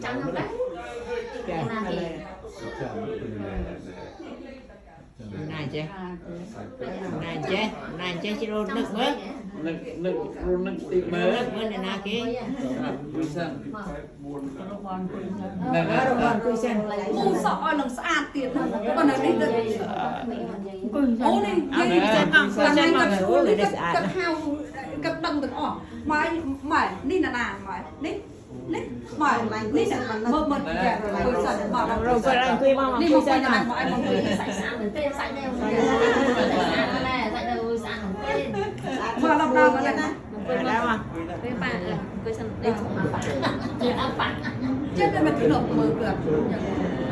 ចាំខ្ញុំដែរ ចា ណាគេ ណាចេះណាចេះណាចេះជ្រូនឹកមើល នឹកនឹករុនឹកតិចមើល នឹកមើលអ្នកណាគេ មួយសិន មើលរបងអង្គុយសិន មូសក់ឲ្យនឹងស្អាតទៀតណាប៉ុន្តែនេះដូចអូនេះនិយាយ សិនមកអង្គុយ តែ សិនមក គាត់ អូ នេះ នេះស្អាត គាត់ហៅគាត់ដឹងទាំងអស់ម៉ែម៉ែនេះណាណាម៉ែនេះនេះម៉ែនេះមើលមើលចាអង្គុយសិនមក រកគាត់អង្គុយមក នេះ អង្គុយ មក សិនមក មកឲ្យមកអង្គុយ សាច់ស្អាតមែនទេសាច់នេះស្អាតណាស់សាច់នៅស្អាតមែនទេ មើលឡប់ដល់មកណា ដល់មក ពេលប៉ាអង្គុយសិនដេកប៉ាជាអត់ប៉ា ចិត្តតែមកធ្លុកមើលគាត់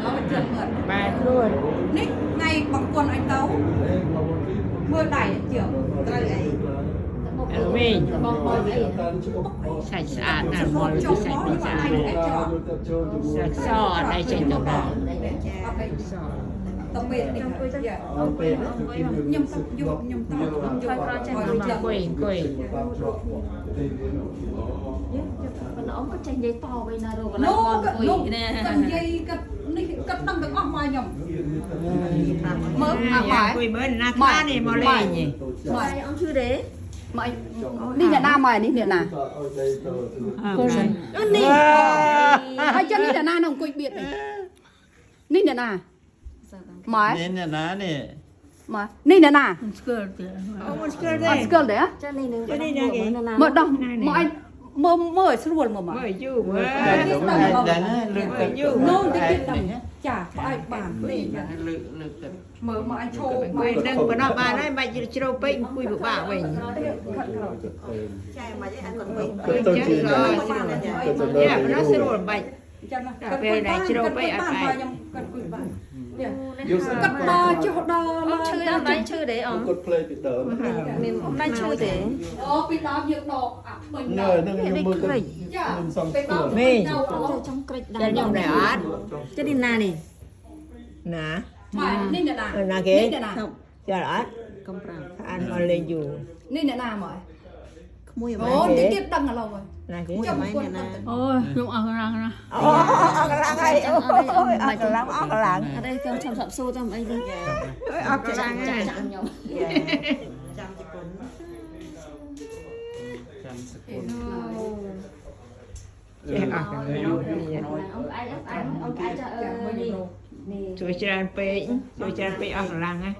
ឡប់ចិត្តមើល បែខ្លួន នេះថ្ងៃបង្គន់អញទៅមើលដៃជា ត្រូវអី វិញ បងបងអី សាច់ស្អាតណាស់មកសាច់នេះស្អាតសាច់សអត់ได้ចេញទៅណា អត់អី ស តពេលនេះយ៉ាខ្ញុំយកខ្ញុំតខ្ញុំយក អង្គុយអង្គុយ ប៉ុន្តែអ៊ំក៏ចេះនិយាយតវិញណារកកន្លែ នោះ ងបង ក៏ អង្គុយ នោះ ណា គាត់និយាយគាត់នេះគាត់ដឹងទាំងអស់មកខ្ញុំមើលអាម៉ែ អង្គុយមើលណាខ្លះនេះមកលេងនេះ ម៉ែ អ៊ំឈឺទេ ម៉ែនេះអ្នកណាម៉ែនេះអ្នកណា នេះ ហើយចឹងនេះអ្នកណានៅអង្គុយបៀតនេះនេះអ្នកណាម៉ែ នេះណានេះ ម៉ែនេះអ្នកណា អូមិនស្គាល់ទេ អត់ស្គាល់ទេ ចានេះនឹង មើលដោះមកអញមើលមើលឲ្យស្រួលមើលមក មើលយូរមើល ដឹងលើកទឹក នោះតិចទៀតដឹងចាផ្អែកបាន លើកលើកទឹក មើលមកអញឈោ អង្គុយនឹងបណ្ដោះបានហើយបាច់ជ្រៅពេកអង្គុយពិបាកវិញ ខាត់ក្រោយ ចែមកអីអាគាត់វិញ អង្គុយចឹងក៏ស្រួលយ៉ាបណ្ដោះស្រួលបាច់ ចឹងណាខ្ញុំគាត់គួយបានគាត់ដល់ចុះដល់ អ៊ំឈឺអត់ដៃឈឺទេអ៊ំ គាត់ផ្លេពីដើម មានអ៊ំដៃឈឺទេ អូពីដើមយើងដកអាថ្មិញ ណែ ដល់ នឹងខ្ញុំមើលទៅ ចា ខ្ញុំសង្ឃឹម ចង់ក្រិចដៃ ចាខ្ញុំដែរអត់ ចានេះណានេះ ណា ម៉ែនេះអ្នកណា ណាគេ នេះអ្នកណា ចាអត់ កំប្រាំ អានមកលេងយូរ នេះអ្នកណាម៉ែ ក្មួយ អូតិចទៀតដឹងឥឡូវហើយ ណាគេ ចាំគាត់ដឹង អូយខ្ញុំអស់កម្លាំងណាស់ អូអស់កម្លាំងហើយអូអស់កម្លាំងអស់កម្លាំង អត់ទេខ្ញុំឆាប់សាប់សួរតាមអីទេ អស់កម្លាំងហើយ ចាំខ្ញុំ ចាំជប៉ុន ចាំសគុណ ចេះអស់កម្លាំង អ៊ំឯងអ៊ំអ៊ំឯងចាអឺនេះនេះ ជួយច្រើនពេកជួយច្រើនពេកអស់កម្លាំងហ៎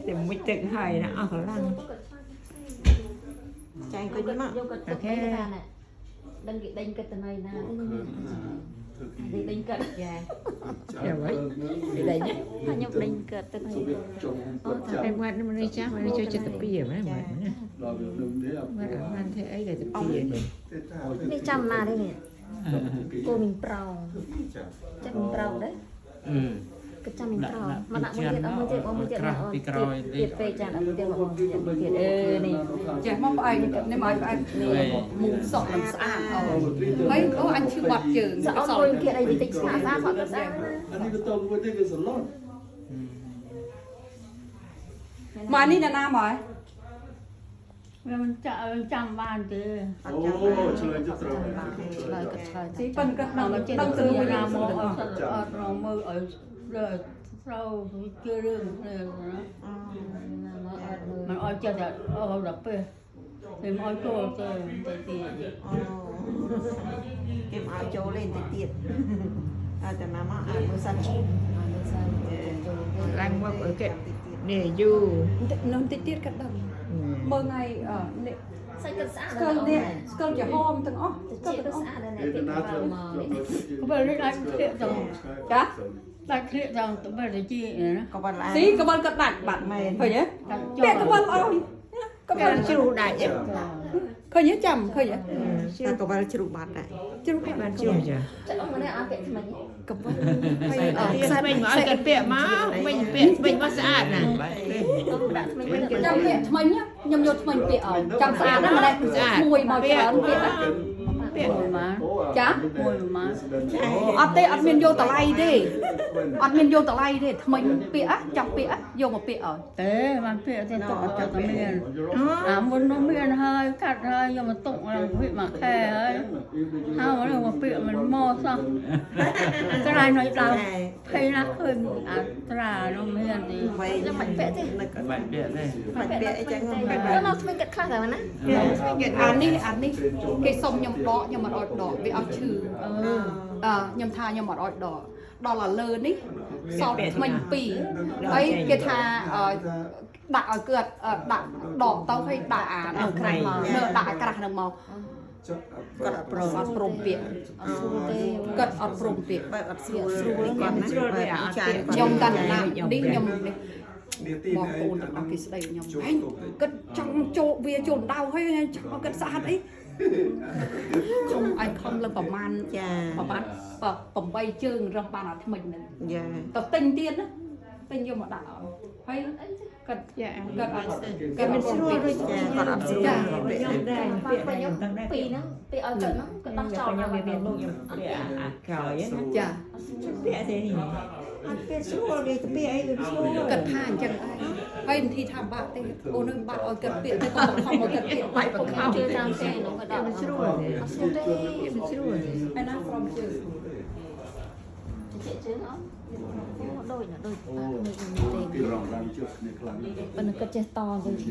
តែមួយទឹកហើយណាអស់កម្លាំង ចែអង្គុយនេះមក យកគាត់ទឹកទៅណាដឹងគេដេញគិតទៅណៃណាគេដេញគិត ចា យ៉ាវិញពីដេញ ខ្ញុំដេញគិតទៅណៃ តែមាត់មនុស្សចាស់មនុស្សចូលចិត្តតាពីហ្នឹងមាត់ណា ដល់វានឹងនេះ មាត់អានធ្វើអីដែលតាពីនេះ នេះចាំណាទេនេះគោមីងប្រោងចាំមីងប្រោងដែរ អឺ គិតចាំមីងប្រោងមកដាក់មួយទៀតអស់មួយទៀតអស់មួយទៀតទៀតពេកចាដាក់មួយទៀតមកទៀតអឺនេះ ចេះមកផ្អែកនេះមកផ្អែកមូសក់នឹងស្អាតអូហើយអូអញឈឺបាត់ជើង សក់អត់មួយគេអីតិចស្អាតស្អាតសក់ស្អាត អានេះក៏តមួយទេគឺសឡុត ម៉ែនេះអ្នកណាម៉ែ វាមិនចាក់ចាំបានទេ អូឆ្លើយទៅត្រូវ ឆ្លើយគាត់ឆ្លើយ ស៊ីប៉ិនគាត់ដឹង មក ដឹង ចិត្ត ស្រួល ណា ណា មក មក អត់អត់រងមើលឲ្យរើត្រូវជឿរឿងនេះណា ណាមកអត់មើល មិនអត់ចិត្តអត់ដល់ពេលតែមកឲ្យចូលទៅទៅទៀត អូគេមកឲ្យចូលលេងតិចទៀតឲ្យតែណាមកឲ្យមើលសិន មើលសិនចូល ឡើងមកអើគេនេះយូរ នោះតិចទៀតគាត់ដឹងមើលថ្ងៃនេះ សាច់គាត់ស្អាត ស្គាល់នេះស្គាល់ជាហមទាំងអស់ តិ ស្គាល់ទាំងអស់ ចស្អាតដែរ គេ គេ ណា មក ត្រូវ ចា ដាច់ធ្លាក់ដល់ទៅបែរទៅជាណា ក៏បាន ស៊ីកបលគាត់ដាច់បាត់ឃើញទេ ដាច់ ពាក់កបលអើយកប គេ ល ជ្រុះដាច់ ឃើញទេចាំឃើញទេ ជ្រុះ តែក៏បានជ្រុះបាត់ដែរ ជ្រុះ បានជ្រុះចា ចាក់មកនេះអត់ពាក់ថ្មី កបលហើយ ខ្សែមិញមកឲ្យគាត់ពាក់មកមិញពាក់មិញមកស្អាតណាស់ ដាក់ថ្មីវិញ ចាំពាក់ថ្មិញខ្ញុំយកថ្មិញពាក់ឲ្យចាំស្អាតណាស់ម្លេះមួយមកច្រើនពាក់ ពាក់ មក អូ ចា មួយប្រហែល អត់ទេអត់មានយកតម្លៃទេអត់មានយកតម្លៃទេថ្មិញពាក្យចង់ពាក្យយកមកពាក្យឲ្យ ទេបានពាក្យទៅទុកអត់តែមានអាមុននោះមានហើយកាត់ហើយយកមកទុកឡើងវាមួយខែហើយហើយមកពាក្យមិនមកសោះក្រៃនៅដល់ភ័យណាស់ឃើញអាត្រានោះមានទេ ខ្ញុំមិនពាក់ទេ នឹក បាច់ពាក់ទេ មិនពាក់អីចឹង ទៅមកថ្មីកាត់ខ្លះតែណា អានេះអានេះគេសុំខ្ញុំដកខ្ញុំអត់ឲ្យដកវាអត់ឈឺ អឺ អឺខ្ញុំថាខ្ញុំអត់ឲ្យដកដល់ឥលើនេះសល់ថ្មិញ2ហើយគេថាដាក់ឲ្យគាត់ដាក់ដកទៅហើយដាក់អានោះក្រាស់មកនៅដាក់អាក្រាស់ហ្នឹងមក គាត់អត់ព្រម អត់ព្រមពាក្យ អត់ស្រួលទេ គាត់អត់ព្រមពាក្យ បើអត់ស្រួលគាត់ណាចា ខ្ញុំកាន់ណានេះខ្ញុំនេះបងប្អូនទាំងអស់គេស្ដីខ្ញុំហែងគាត់ចង់ចូលវាចូលដៅហើយចង់ឲ្យគាត់ស្អាតអីខំឲ្យខំលើប្រមាណ ចា ប្រមាណ8ជើងរស់បានអាថ្មិញហ្នឹង យ៉ា ទៅទិញទៀតណាទិញយកមកដាក់ឲ្យហើយគាត់គាត់អត់គាត់មិនស្រួលដូច ចាគាត់អត់ស្រួល ចា ខ្ញុំដែរពាក្យ ខ្ញុំ ខ្ញុំដែរ ពីរហ្នឹងពីឲ្យទៅហ្នឹងក៏ដោះចោល ខ្ញុំវាមានមុខខ្ញុំពាក្យអាក្រោយណា ចា ពាក្យទេនេះ អត់ពាក់ស្រួលវាទៅពាក់អីវាស្រួល គាត់ថាអញ្ចឹងដែរហើយមិនធីថាបាក់ទេអូននឹងបាក់ឲ្យគាត់ពាក្យទៅគាត់ខំឲ្យគាត់ពាក្យ បាច់បង្ខំ ជឿតាមគេនោះក៏ដល់ មិនស្រួលទេ អត់ស្រួលទេ មិនស្រួលទេ ហើយណាព្រមជឿ ជឿជឿអត់ដូចណាដូច អូ ប៉ាក្មេកខ្ញុំទេ គេរងរាំជឿគ្នាខ្លាំង ប៉ុន្តែគាត់ចេះតវិញ។